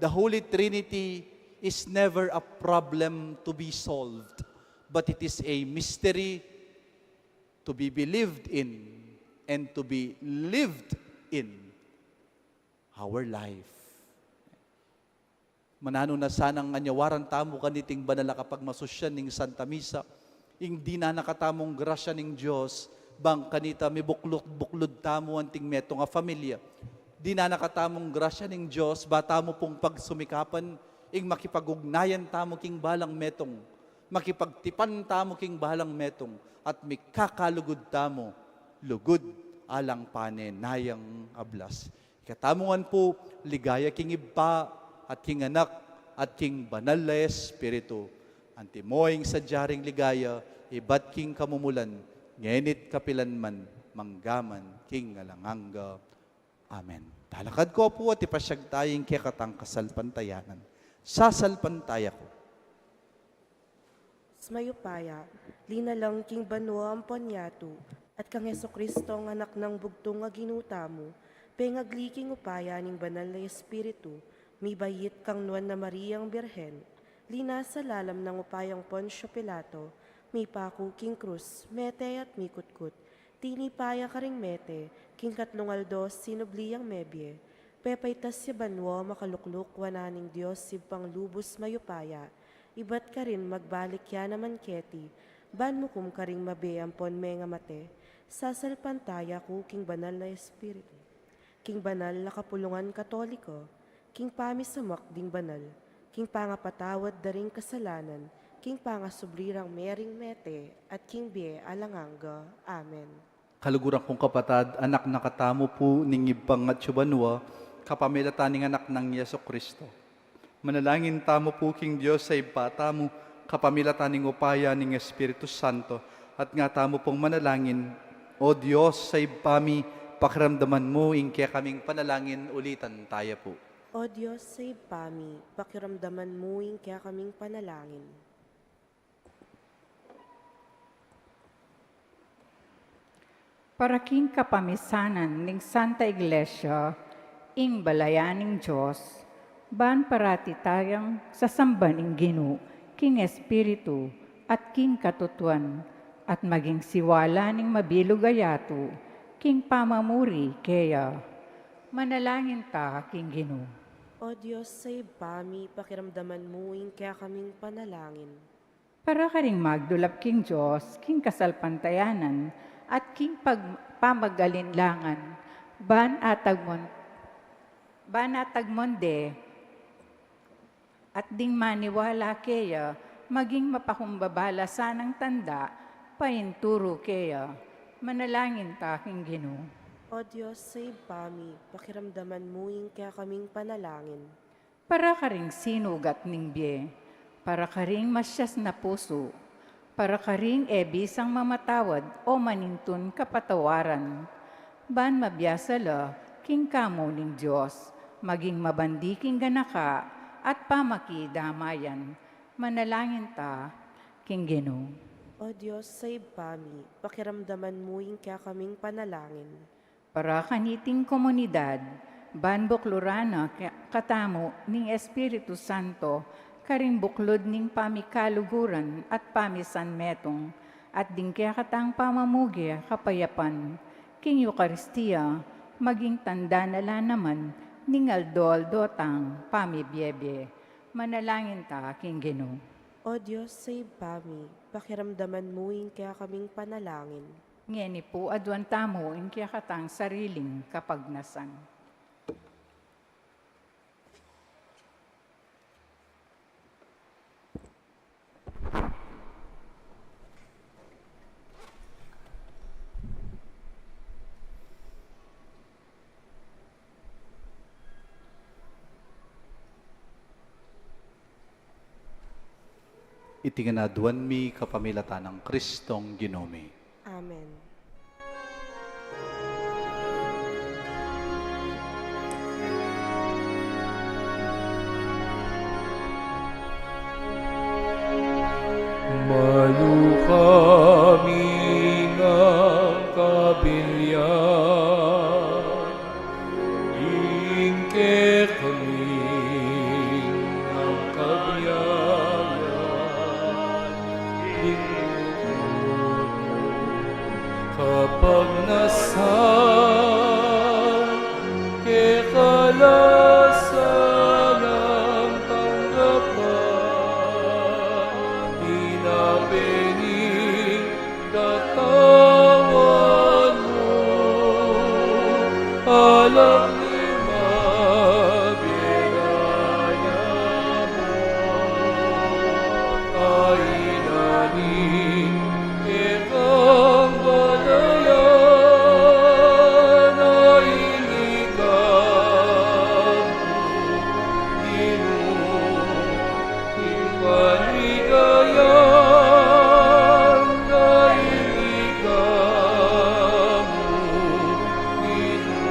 the Holy Trinity is never a problem to be solved, but it is a mystery to be believed in and to be lived in our life. Mananu na sanang anyawaran tamu kaniting banal a kapagmasusyan ning Santa Misa, ing dinan na katamung grasya ning Dios, bang kanita mibuklud-buklud tamu anting metung a familia. Dinan na katamung grasya ning Dios, ba tamu pung pagsumikapan ing makipag-ugnayan tamu king balang metung, makipagtipan tamu king balang metung, at mikakalugud tamu, lugud alang pane nayang ablas. Ikatamu ngan pu, ligaya king Ibpa, at king Anak, at king Banal a Espiritu. Antimo ing sadya ring ligaya, ibat king kamumulan, ngeni't kapilanman, manggaman king alang angga. Amen. Talakad ko pu at ipasyag taya ing kekatang kasalpantayanan. Sasalpantaya ku. Mayupaya, linalang king banua ampon yatu, at kang Jesucristo, ang Anak nang bugtung a Ginu tamu, pengagli king upaya ning Banal a Espiritu, mibayit kang Nuan a Mariang Birhen, linasa lalam nang upayang Poncio Pilato, mipaku king krus, mete at mikutkut, tinipa ya karing mete, king katlung aldo sinubli yang mebie, pepaitas ya banua makalukluk wanan ning Dios Ibpang lubus mayupaya, ibat karin magbalik ya naman keti, ban mukum karing mabie ampon mengamate. Sasalpantaya ku king Banal a Espiritu, king banal a kapulungan Katoliko, king pamisamak ding banal, king pangapatawad da ring kasalanan, king pangasubli rang mering mete, at king bie alang angga. Amen. Kaluguran kung kapatad, anak na katamu pu ning Ibpang atsu banua, kapamilatan ning Anak nang Jesucristo. Manalangin tamu pu king Dios a Ibpa tamu, kapamilatan ning upaya ning Espiritu Santo, at nga tamu pung manalangin, O Dios a Ibpa mi, pakiramdaman mu ing kekaming panalangin. Ulitan taya pu. O Dios a Ibpa mi, pakiramdaman mu ing kekaming panalangin. Para king kapamisanan ning Santa Iglesia, ing balayan ning Dios, ban parati tayang sasamban ing Ginu king Espiritu at king katutuan, at maging siwala ning mabilug a yatu king pamamuri keya. Manalangin ta king Ginu. O Dios a Ibpa mi, pakiramdaman mu ing kekaming panalangin. Para karing magdulap king Dios, king kasalpantayanan, at king pag-, pamagalinlangan, ban atagmon, ban atagmon de, at ding maniwala keya, maging mapakumbaba la sanang tanda, painturu keya. Manalangin ta king Ginu. O Dios a Ibpa mi, pakiramdaman mu ing kekaming panalangin. Para karing sinugat ning bie, para karing masias na pusu, para karing e bisang mamatawad o manintun kapatawaran, ban mabiasa la king kamu ning Dios, maging mabandi king ganaka at pamakidamayan. Manalangin ta king Ginu. O Dios a Ibpa mi, pakiramdaman mu ing kekaming panalangin. Para kaniting komunidad, ban bukluran na ke-, katamu ning Espiritu Santo, karing buklud ning pamikaluguran at pamisanmetung, at ding kekatang pamamuge kapayapan, king Eukaristia, maging tanda na la naman ning aldo-aldo tang pamibiebie. Manalangin ta king Ginu. O Dios a Ibpa mi, pakiramdaman mu ing kekaming panalangin. Ngeni pu aduan tamu ing kekatang sariling kapagnasan. Iti ngan aduan mi kapamilatan nang Kristong Ginu mi. Amen. Maluka mi ngan kabilyan, ing kekami ngan kabiayan, ing lugud mu kapagnasan, keka la sanang tanggapan, ing penging katawan mu, alang ning mabibigay mu, a inaning kekang balayan, a ing ika mu, Ginu, ing kaligayan, a ing ika mu, Ginu,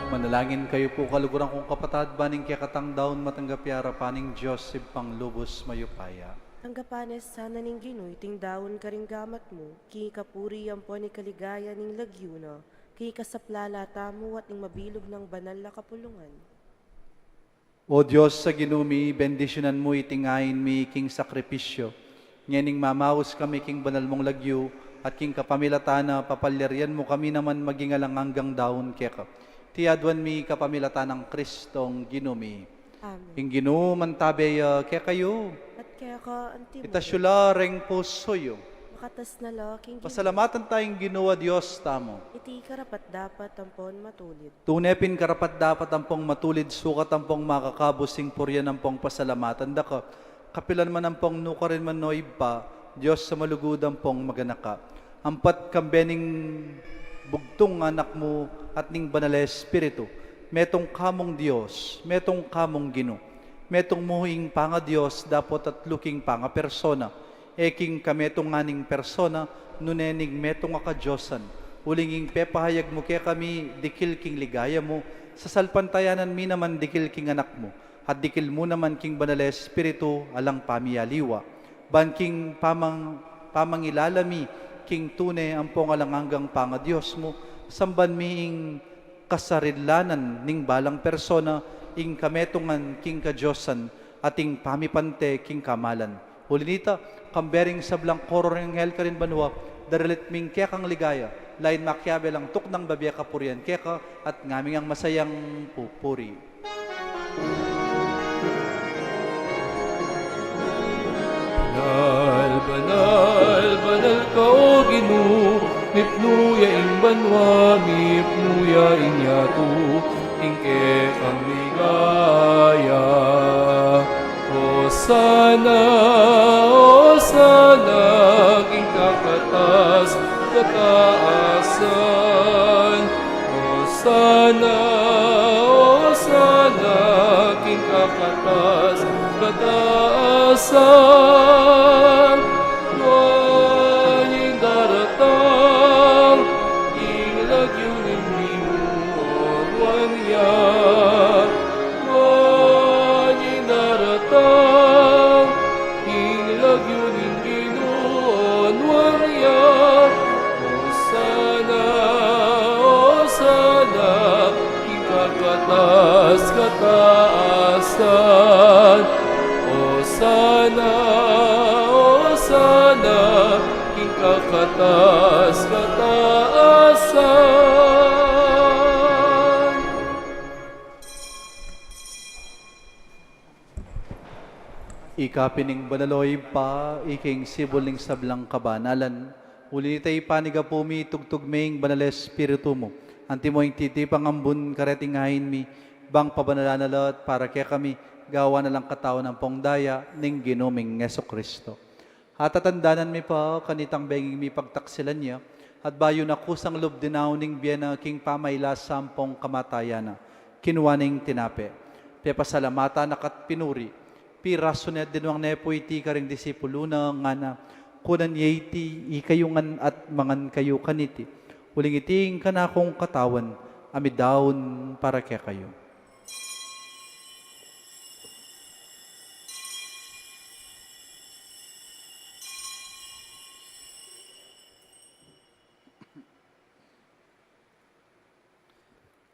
Manalangin kayu pu, kaluguran kung kapatad, ban ing kekatang daun matanggap ya arapan ning Dios Ibpang lubus mayupaya. Tanggapan na sana ning Ginu iting daun karing gamat mu, king kapurian ampon ikaligaya ning lagyu na, king kasaplalan tamu at ning mabilug nang banal a kapulungan. O Dios a Ginu mi, bendisyunan mu iting ain mi king sakripisyu. Ngening mamaus kami king banal mung lagyu, at king kapamilatan na papalyarian mu kami naman maging alang anggang daun keka. Iti aduan mi kapamilatan nang Kristong Ginu mi. Amen. Ing Ginu mantabe ya kekayu. At keka antimu. Itas yu la reng pusu yu. Makatas na la king Ginu. Pasalamatan taya ing Ginu a Dios tamu. Iti karapat-dapat ampon matulid. Tune pin karapat-dapat ampong matulid, sukat ampong makakabus ing purian ampong pasalamatan da ka, kapilan man ampong nukarin man, o Ibpa, Dios a malugud ampong maganaka. Ampat kambe ning bugtung Anak mu at ning Banal a Espiritu, metung ka mung Dios, metung ka mung Ginu, metung mu ing panga-Dios dapot atlu king pangapersona, e king kametungan ning persona, nune ning metung a kadiosan, uling ing pepahayag mu kekami dikil king ligaya mu, sasalpantayanan mi naman dikil king Anak mu, at dikil mu naman king Banal a Espiritu alang pamialiwa. Ban king pamang-, pamangilala mi king tune ampong alang anggang panga-Dios mu, samban mi ing kasarilanan ning balang persona, ing kametungan king kadiosan, at ing pamipante king kamalan. Uli nita, kambe ring sablang koro ring anghel karin banua, daralit ming kekang ligaya, lain makiabe lang tuknang babie kapurian keka, at ngaming ang masayang pupuri. Banal, banal, banal ka, O Ginu, mipnu ya ing banua, mipnu ya ing yatu, ing kekang ligaya. Osana, Osana, king kakatas-kataasan. Osana, Osana, king kakatas-kataasan. Nuan ya ing daratang, ing lagyu ning Ginu onuan ya. Nuan ya ing daratang, ing lagyu ning Ginu onuan ya. Osana, Osana, king kakatas-kataasan. Osana, Osana, king kakatas-kataasan. Ika pin ing banal, o Ibpa, ika ing sibul ning sablang kabanalan. Uli nita, ipanyawad mi, tugtug me ing Banal a Espiritu mu, antimo ing titipang ambun kareting ain mi, bang pabanalan na la at para kekami, gawan na lang katawan ampong daya ning Ginu ming Jesucristo. At tatandanan mi pa kanitang benging mipagtaksilan ya, at bayu na kusang lub dinaun ing bie na king pamailasa ampong kamatayan na, kinua ne ing tinape, pepasalamatan na ka't pinuri, pirasu ne at dinwang ne pu iti karing disipulu na, ngana, kunan ye iti ikayu ngan at mangan kayu kaniti, uling iti ing kanakung katawan a midaun para kekayu.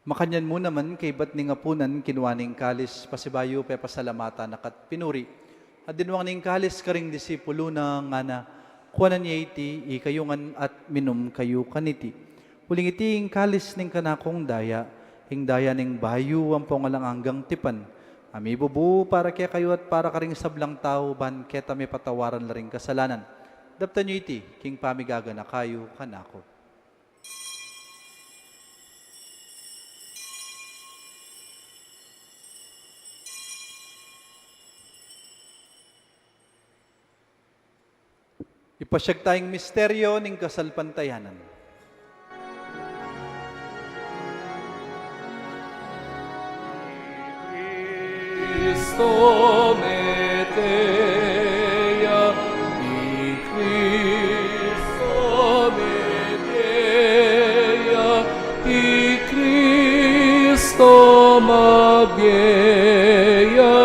Makanyan mu naman, kaybat ning apunan, kinua ne ing kalis, pasibayu pepasalamatan na ka't pinuri, at dinwang ne ing kalis karing disipulu na, ngana, kuanan ye iti ikayu ngan at minum kayu kaniti, uling iti ing kalis ning kanakung daya, ing daya ning bayu ampong alang anggang tipan, a mibubu para kekayu at para karing sablang tau, ban keta mipatawaran la ring kasalanan. Daptan yu iti king pamigaganaka yu kanaku. Ipasyag taya ing misteryo ning kasalpantayanan. Cristo mete ya, i Cristo mete ya, i Cristo Kristo mabie ya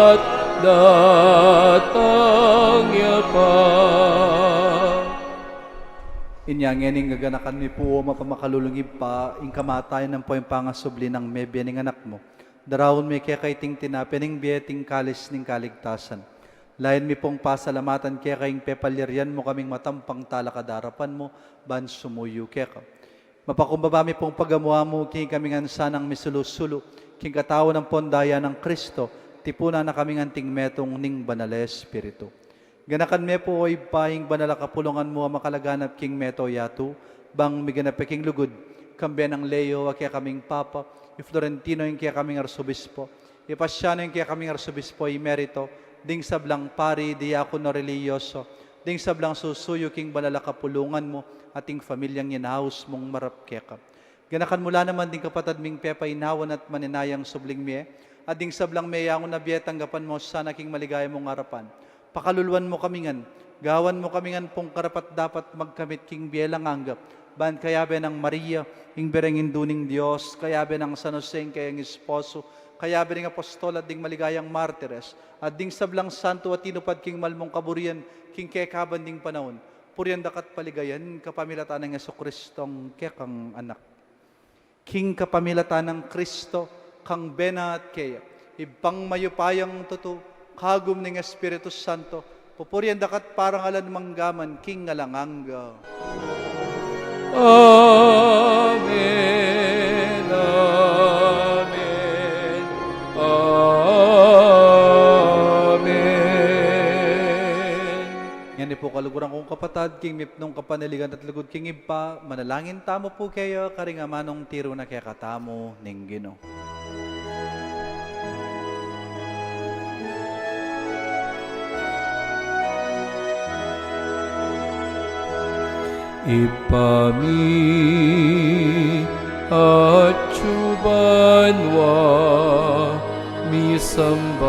at datang ya pa. Inya ngening gaganakan mi pu, O mapamakalulung Ibpa, ing kamatayan ampong pangasubli nang mebie ning Anak mu, daraun mi keka iting tinape ning bie at iting kalis ning kaligtasan. Lain mi pung pasalamatan keka ing pepalyarian mu kaming matampang talakad king arapan mu ban sumuyu keka. Mapakumbaba mi pung pagamu-amu king kami ngan sanang misulu-sulu king katawan ampong daya nang Kristo, tipunan na kaming anting metung ning Banal a Espiritu. Ganakan me pu, O Ibpa, ing banal a kapulungan mu a makalaganap king mabilug a yatu, bang miganap ya king lugud, kambe nang Leo a kekaming Papa, i Florentino ing kekaming Arsobispo, i Pasiano ing kekaming Arsobispo Emerito, ding sablang pari, diakono, relihiyoso, ding sablang susuyu king banal a kapulungan mu, at ing pamilyang inaus mung marap keka. Ganakan mu la naman ding kapatad ming pepainawan at maninayang subling mie, at ding sablang meyangu na bie tanggapan mu sana king maligaya mung arapan. Pakaluluan mu kami ngan, gawan mu kami ngan pung karapat-dapat magkamit king bie alang angga, ban kayabe nang Maria, ing Birhen Indu ning Dios, kayabe nang San Jose ing kayang esposo, kayabe ring apostol at ding maligayang martires, at ding sablang santo a tinupad king malmung kaburian king kekaban ding panaun, purian daka at paligayan kapamilatan nang Jesucristong kekang Anak. King kapamilatan nang Kristo, kambe na at keya, Ibpang mayupayang tutu, kagum ning Espiritu Santo, pupurian daka at parangalan mangga man king alang angga. Amen, amen, amen. Ngeni pu, kaluguran kung kapatad, king mipnung kapanaligan at lugud king Ibpa, manalangin tamu pu kaya karing amanung tiru na kekatamu ning Ginu. Ibpa mi, atsu banua, misamban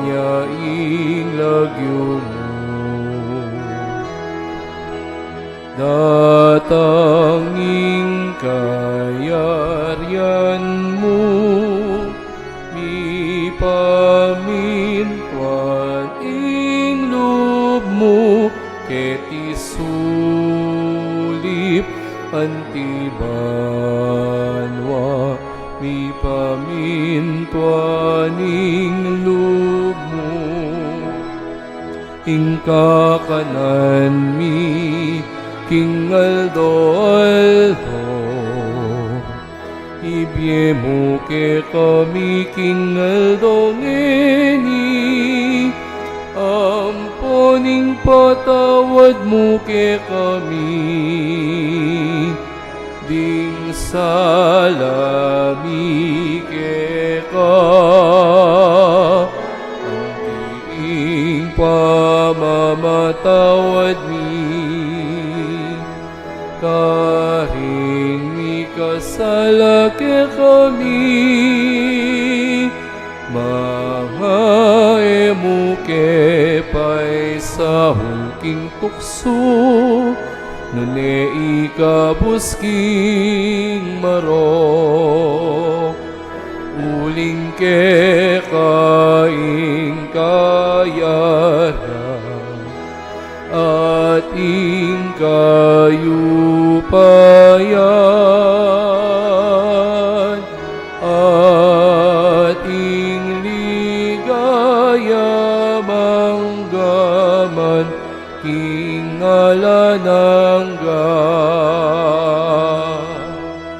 ya ing lagyu mu. Datang ing kayarian mu, mipamintuan ing lub mu, keti sulip anti banua, mipamintuan ing lub mu. Ing kakanan mi king aldo-aldo, ibie mu kekami king aldo ngeni, ampon ing patawad mu kekami ding sala mi keka, anti ing pamamatawad mi karing mikasala kekami, manga e mu ke paisaul king tuksu, nune ikabus king marok. Uling keka ing kayarian at ing kayupayan at ing ligaya mangga man king alang angga.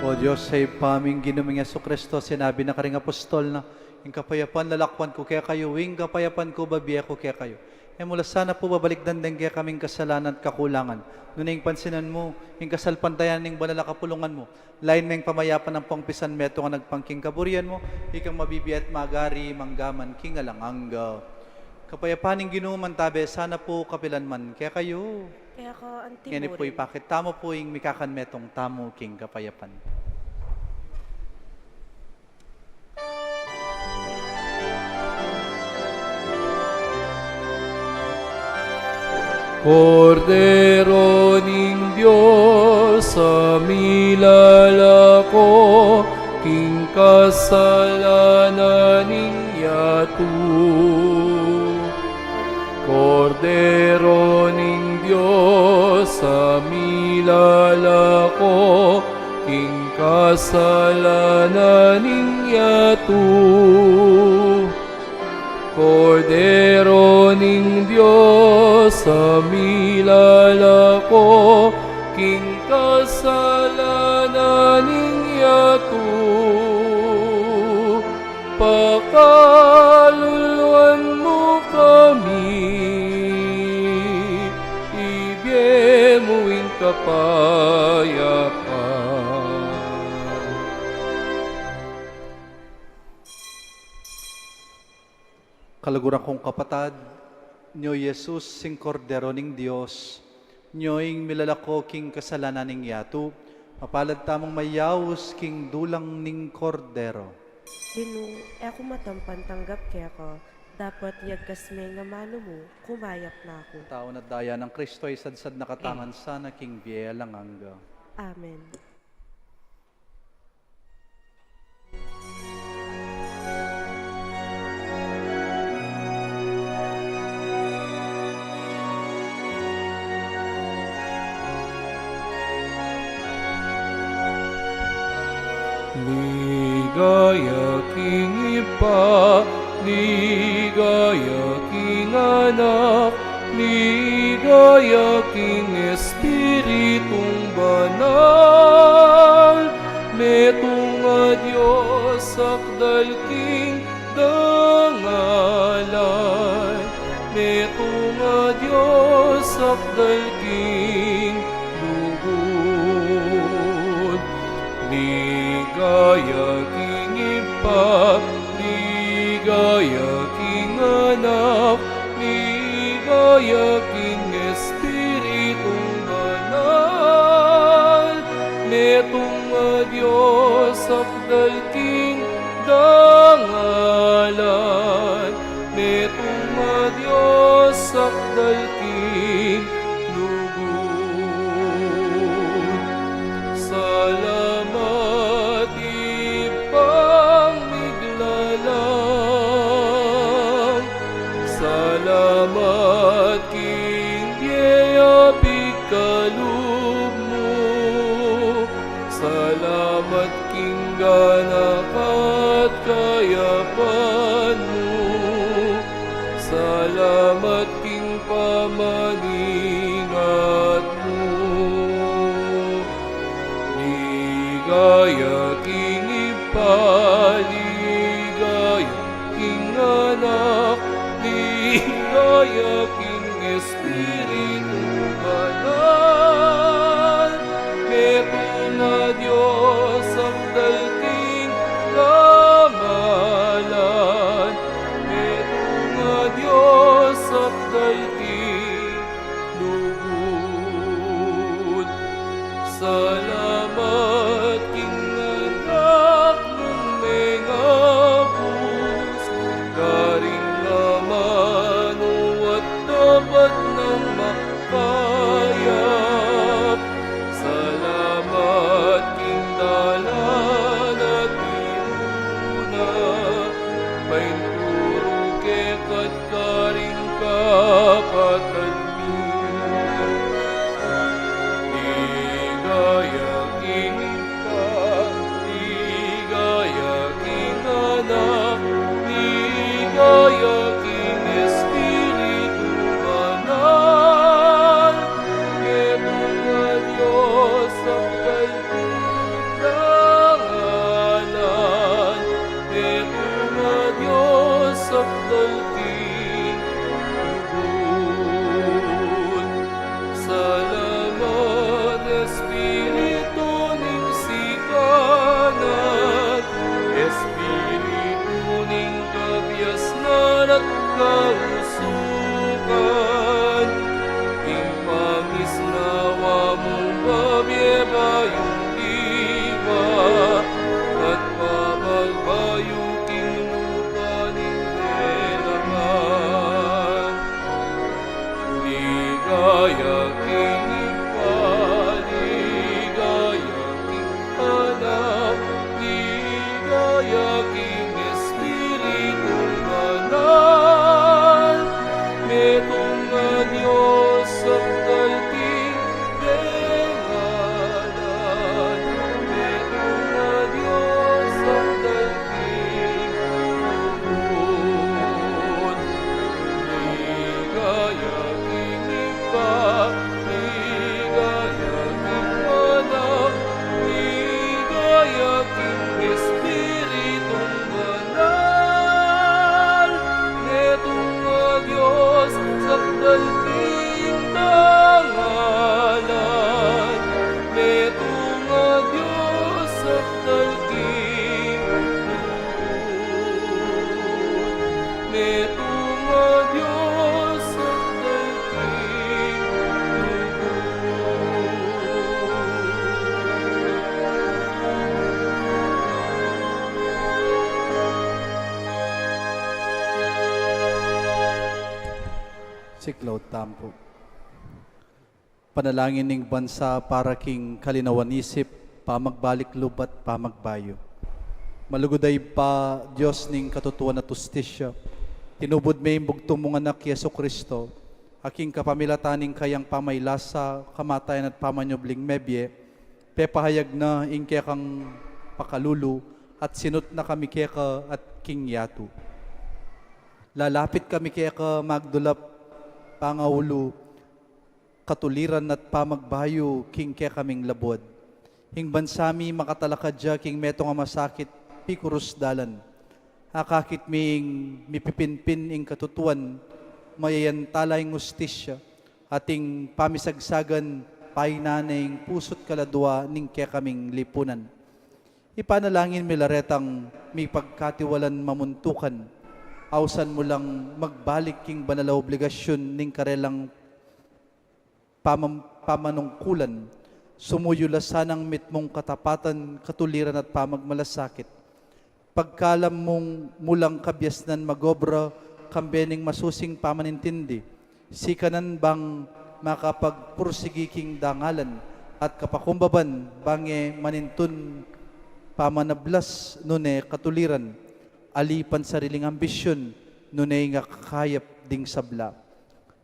O Dios a Ibpa mi, ing Ginu ming Jesucristo, sinabi na karing apostol na, "Ing kapayapan lalakwan ku kekayu, ing kapayapan ku babie ku kekayu." E mu la sana pu babalikdan deng kekaming kasalanan at kakulangan, nune ing pansinan mu ing kasalpantayanan ning banal a kapulungan mu, lain me ing pamayapan ampong pisanmetung a nagpang king kaburian mu, ikang mabibie at magari mangga man king alang angga. Kapayapan ning Ginu mantabe sana pu kapilan man kekayu. Keka anti mu rin. Ngeni pu, ipakit tamu pu ing mikakanmetung tamu king kapayapan. Kordero ning Dios a milalako king kasalanan ning yatu. Kordero ning Dios, a milalako king kasalanan ning yatu. Kordero ning Dios, a milalako king kasalanan ning yatu. Pakaluluan mu kami, ibie mu ing kapayapan. Kaluguran kung kapatad, nyo i Jesus, ing Kordero ning Dios, nyo ing milalako king kasalanan ning yatu. Mapalad tamung mayaus king dulang ning Kordero. Ginu, e ku matampan tanggap keka, dapot yagkas me ing amanu mu, kumayap na ku. Tau na daya nang Kristo, isadsad na katangan sana king bie alang angga. Amen. Ligaya king Ibpa, ligaya king Anak, ligaya king Espiritung Banal, metung a Dios sakdal king dangalan, metung a Dios sakdal king lugud. Ligaya king Ibpa, ligaya king Anak, ligaya king Espiritung Banal, metung a Dios sakdal king dangalan, metung a Dios sakdal king lugud. Salamat Ibpang miglalang, salamat king bie a pikalub mu, salamat king gana ka't kayapan mu, salamat king pamaningat mu. Ligaya king Ibpa, ligaya king Anak, ligaya king Espiritu Banal, metung a Dios sakdal king kamalan, metung a Dios sakdal king lugud. Salamat king anak mung mengabus, karing amanu at dapat nang Siklaud tamu pu. Panalangin ning bansa para king kalinawan isip, pamagbalik lub at pamagbayu. Malugud a Ibpa, Dios ning katutuan at ustisya, tinubud me ing bugtung mung Anak, Jesucristo, a king kapamilatan ning kayang pamailasa, kamatayan at pamanyubling mebie, pepahayag na ing kekang pakalulu at sinut na kami keka at king yatu. Lalapit kami keka magdulap, pangaulu, katuliran at pamagbayu king kekaming labuad. Ing bansa mi makatalakad ya king metung a masakit, pikurus dalan. Akakit mi ing mipipinpin ing katutuan, mayayantala ing ustisya, at ing pamisagsagan, painan ne ing pusu't kaladua ning kekaming lipunan. Ipanalangin mi la retang mipagkatiwalan mamuntukan, ausan mu lang magbalik king banal a obligasyun ning karelang pamam-, pamanungkulan, sumuyu la sanang mitmung katapatan, katuliran at pamagmalasakit. Pagkalam mung mulang kabiasnan magobra, kambe ning masusing pamanintindi, sikanan bang makapagpursigi king dangalan at kapakumbaban, bang e manintun pamanablas nune katuliran, ali pansariling ambisyun nune ing akakayap ding sabla.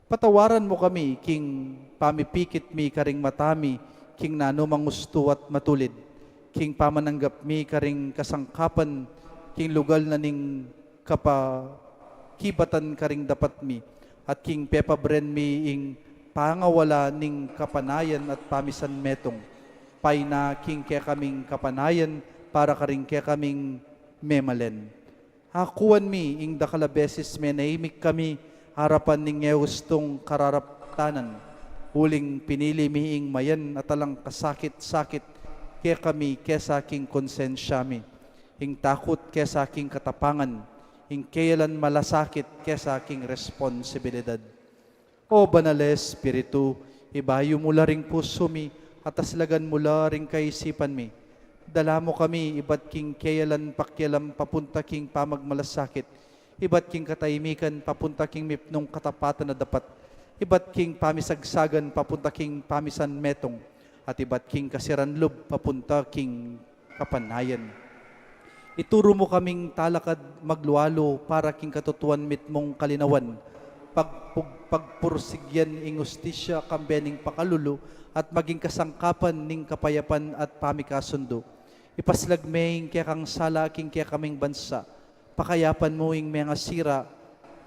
Patawaran mu kami king pamipikit mi karing mata mi king nanumang ustu at matulid, king pamananggap mi karing kasangkapan king lugal na ning kapakibatan karing dapat mi, at king pepabren mi ing pangawala ning kapanayan at pamisan metung, paina king kekaming kapanayan para karing kekaming memalen. Akuan mi ing dakal a beses menaimik kami arapan ning e ustung kararaptanan, uling pinili mi ing mayan at alang kasakit-sakit kekami kesa king konsensya mi, ing takut kesa king katapangan, ing keyalan malasakit kesa king responsibilidad. O Banal a Espiritu, ibayu mu la ring pusu mi, at aslagan mu la ring kaisipan mi. Dala mu kami ibat king keyalan pakialam papunta king pamagmalasakit, ibat king kataimikan papunta king mipnung katapatan a dapat, ibat king pamisagsagan papunta king pamisan metung, at ibat king kasiran lub papunta king kapanayan. Ituru mu kaming talakad maglualu para king katutuan mitmung kalinawan, pag-, pag-, pagpursigyan ing ustisya kambe ning pakalulu, at maging kasangkapan ning kapayapan at pamikasundu. Ipaslag me ing kekang sala king kekaming bansa, pakayapan mu ing mengasira,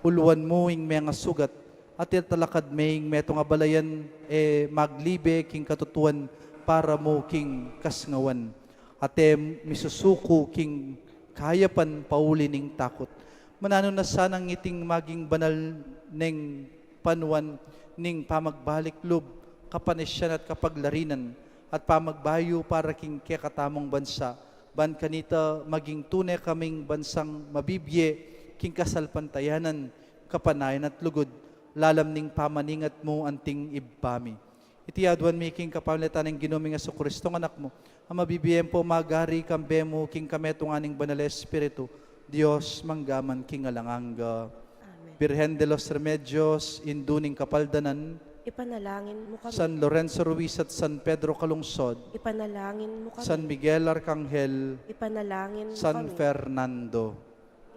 uluan mu ing mengasugat, at italakad me ing metung a balayan e maglibe king katutuan para mu king kasngawan, at e misusuku king kayapan pauli ning takut. Mananu na sanang iting maging banal neng panuan ning pamagbalik lub, kapanisian at kapaglarinan, at pamagbayu para king kekatamung bansa, ban kanita maging tune kaming bansang mabibie king kasalpantayanan, kapanayan at lugud, lalam ning pamaningat mu anting Ibpa mi. Iti aduan mi king kapamilatan ning Ginu ming Jesucristo, Anak mu, a mabibie ampong magari kambe mu king kametungan ning Banal a Espiritu, Dios mangga man king alang angga. Amen. Birhen de los Remedios, Indu ning Kapaldanan, ipanalangin mu kami. San Lorenzo Ruiz at San Pedro Calungsod, ipanalangin mu kami. San Miguel Arcangel, ipanalangin mu kami. San Fernando,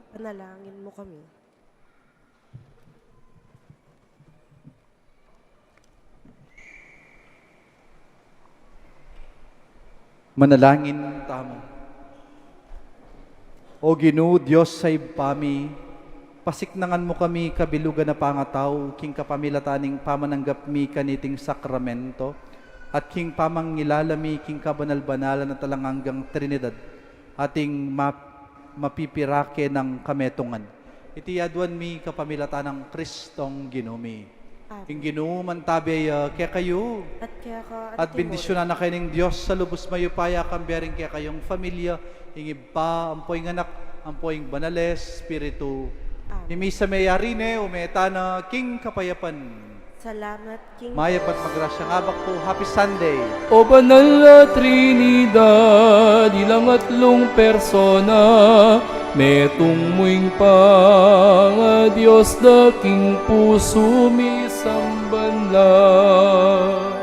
ipanalangin mu kami. Manalangin tamu. O Ginu, Dios a Ibpa mi, pasiknangan mu kami kabilugan a pangatau king kapamilatan ning pamananggap mi kaniting sakramento, at king pamangilala mi king kabanal-banalan at alang anggang Trinidad, at ing map-, mapipirake nang kametungan. Iti aduan mi kapamilatan nang Kristong Ginu mi. Amen. Ing Ginu mantabe ya kekayu. At keka at bendisyonan na kayu ning Dios a lubus mayupaya, kambe ring kekayung familia, ing Ibpa, ampo ing Anak, ampo ing Banal a Espiritu. Amen. Ing misa meyari ne, ume tana king kapayapan. Salamat king Mayap at magrasyang abak pu. Happy Sunday. O banal a Trinidad, ilang atlung persona, metung mu ing pangaDios da king pusu mi. tamban la.